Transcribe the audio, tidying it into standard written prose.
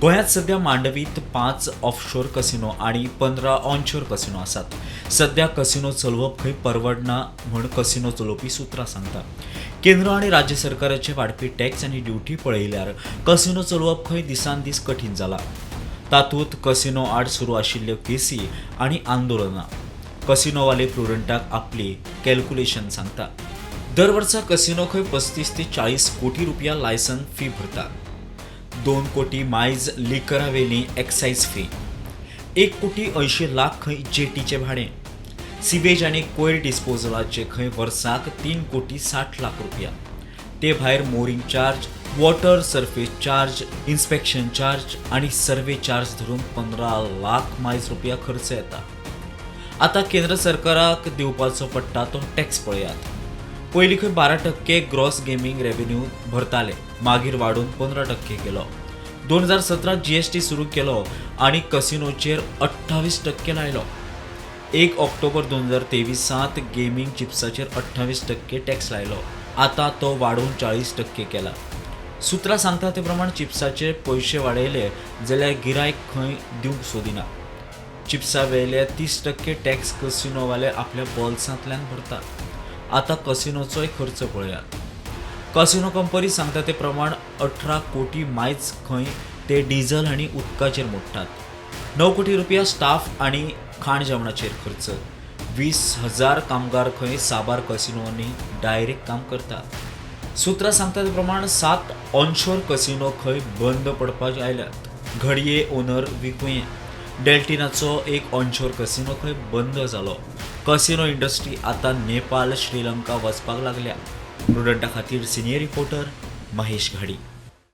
गोंयांत सध्या मांडवीत 5 offshore casino आनी 15 ऑनशोर कसिनो आसात. सध्या कसिनो चलोवप खंय परवडना म्हूण कसिनो चलोवपी सुत्रां सांगता. केंद्र आनी राज्य सरकाराचे वाडपी टॅक्स आनी ड्युटी पळयल्यार कसिनो चलोवप खंय दिसान दीस कठीण जाला. तातूंत कसिनो आड सुरू आशिल्ल्यो केसी आनी आंदोलनां. कसिनोवाले प्रुडंटाक आपली कॅल्क्युलेशन सांगता. दर वर्सा कसिनो खंय 35 ते 40 कोटी रुपया लायसन फी भरतात. 2 कोटी मायज लिकरावेली एक्सायज फी, 1 कोटी 80 लाख खंय जेटीचें भाडें, सिवेज आनी कोयर डिस्पोजलाचे खंय वर्साक 3 कोटी 60 लाख रुपया. ते भायर mooring charge, water surface charge, inspection charge आनी सर्वे चार्ज धरून 15 लाख मायज रुपया खर्च येता. आतां केंद्र सरकाराक दिवपाचो पडटा तो टॅक्स पळयात. पयलीं खंय 12% ग्रॉस गेमिंग रेव्हेन्यू भरताले, मागीर वाडून 15% केलो. 2017 जीएसटी सुरू केलो आनी कसिनोचेर 28% लायलो. 1 ऑक्टोबर 2023त गेमिंग चिप्साचेर 28% टॅक्स लायलो. आतां तो वाडोवन 40% केला. सुत्रां सांगता ते प्रमाण चिप्साचे पयशे वाडयले जाल्यार गिरायक खंय दिवंक सोदिना. चिप्सा वेले 30% टॅक्स कसिनोवाले आपल्या बोल्सांतल्यान भरतात. आतां कसिनोचोय खर्च पळयात. कसिनो कंपनी सांगता ते प्रमाण 18 कोटी मायज खंय ते डिझल आनी उदकाचेर मोडटात. 9 कोटी रुपया स्टाफ आनी खाण जेवणाचेर खर्च. 20,000 कामगार खंय साबार कसिनोंनी डायरेक्ट काम करतात. सुत्रां सांगता ते प्रमाण सात ऑनशोर कसिनो खंय बंद पडपाक आयल्यात. घडये ओनर विकुये. डेल्टिनाचो एक ऑनशोर कसिनो खंय बंद जालो. कसिनो इंडस्ट्री आतां नेपाळ, श्रीलंका वचपाक लागल्या. प्रुडंटा खातीर सिनियर रिपोर्टर महेश घाडी.